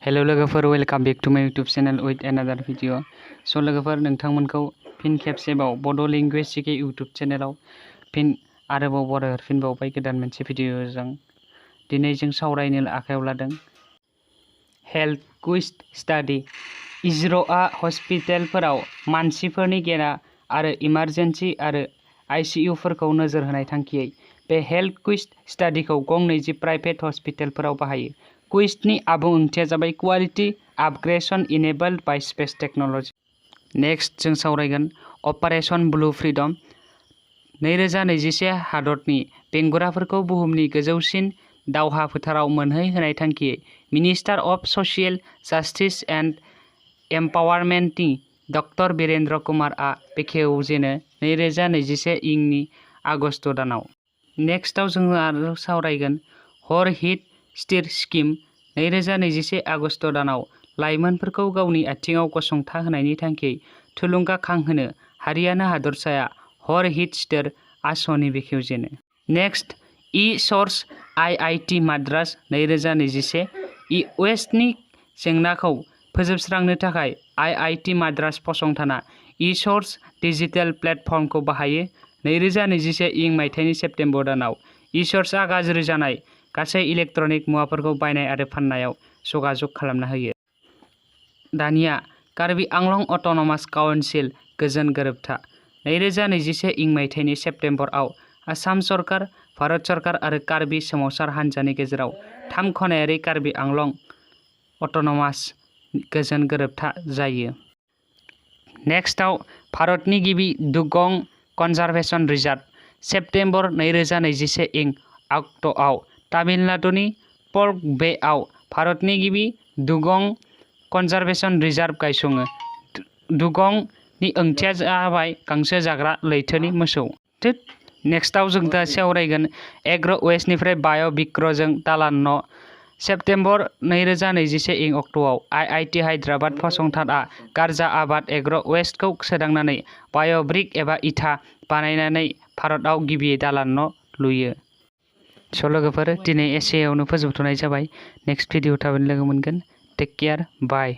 Hello लोगोफोर, welcome back to माय YouTube channel with अनादार video. स' लोगोफोर, नोंथांमोनखौ फिन खेबसेबाव बड' लेंगुवेज जिके यूट्यूब चेनेलाव फिन आरोबाव बरायहरफिनबावबाय गोदान मोनसे भिडिअजों। दिनै जों सावरायनो आखायाव लादों हेल्थ कुइज स्टाडि। इजर'आ हस्पिटालफोराव मानसिफोरनि गेना आरो इमारजेन्सि आरो आइसिइउफोरखौ नोजोर होनाय थांखियै बे हेल्थ कुइज स्टाडिखौ गं 20 प्राइभेट हस्पिटालफोराव बाहायो। कुइजनि आबुं ओंथिया जाबाय quality upgradation enabled by space technology. Next जों सावरायगोन अपारेशन ब्लु फ्रीडम। 2021 हादरनि बेंगुराफोरखौ बुहुमनि गोजौसिन दावहा फोथाराव मोनहैहोनाय थांखियै minister of social justice and एम्पावारमेन्टनि डक्टर वीरेन्द्र कुमारआ बेखेवजेनो 2021 इंनि आगस्त दानाव। नेक्स्टआव जोङो आरो सावरायगोन हर हिट स्टिर स्किम। 2021 आगस्त दानाव लाइमोनफोरखौ गावनि आथिङाव गसंथा होनायनि थांखियै थुलुंगाखांहोनो हारियाना हादरसाया हर हिट स्टिर आसनि बेखेवजेनो। नेक्स्ट सोर्स आइआइटि माद्रास 2021 वेस्टनि जेंनाखौ फोजोबस्रांनो थाखाय आइआइटि माद्रास फसंथाना सोर्स डिजिटेल प्लेटफर्मखौ बाहायो। 2021 इं मायथाइनि सेप्तेम्बर दानाव सोर्सआ गाज्रि जानाय गासै इलेक्ट्रनिक मुवाफोरखौ बायनाय आरो फाननायाव जगाजग खालामना होयो। दानिया कार्बि आंलं अट'नमास काउन्सिल गोजोन गोरोबथा। 2021 इं मायथाइनि सेप्तेम्बराव आसाम सरकार, भारत सरकार आरो कार्बि सोमावसार हान्जानि गेजेराव 3 खनायारि कार्बि आंलं अट'नमास गोजोन गोरोबथा जायो। नेक्स्टआव भारतनि गिबि दुगं कनजारभेशन रिजार्भ। सेप्तेम्बर 2021 इं अक्ट'आव तामिलनाडुनि पर्क बेआव भारतनि गिबि दुगं कनजारभेशन रिजार्भ गायसङो। दुगंनि ओंथिया जाबाय गांसो जाग्रा लैथोनि मोसौ। नेक्स्टआव जों दा सावरायगोन एग्र' वेस्टनिफ्राय बाय' बिक्रजों दालान न'। सेप्तेम्बर 2021 इं अक्ट'आव आइआइटि हायद्राबाद फसंथानआ गारजा आबाद एग्र' वेस्टखौ सोदांनानै बाय'ब्रिक एबा इथा बानायनानै भारतआव गिबि दालान न' लुयो। स' लोगोफोर, दिनै एसेयावनो फोजोबथ'नाय जाबाय। नेक्स्ट भिडिअ थाबैनो लोगो मोनगोन। टेक केयार, बाय।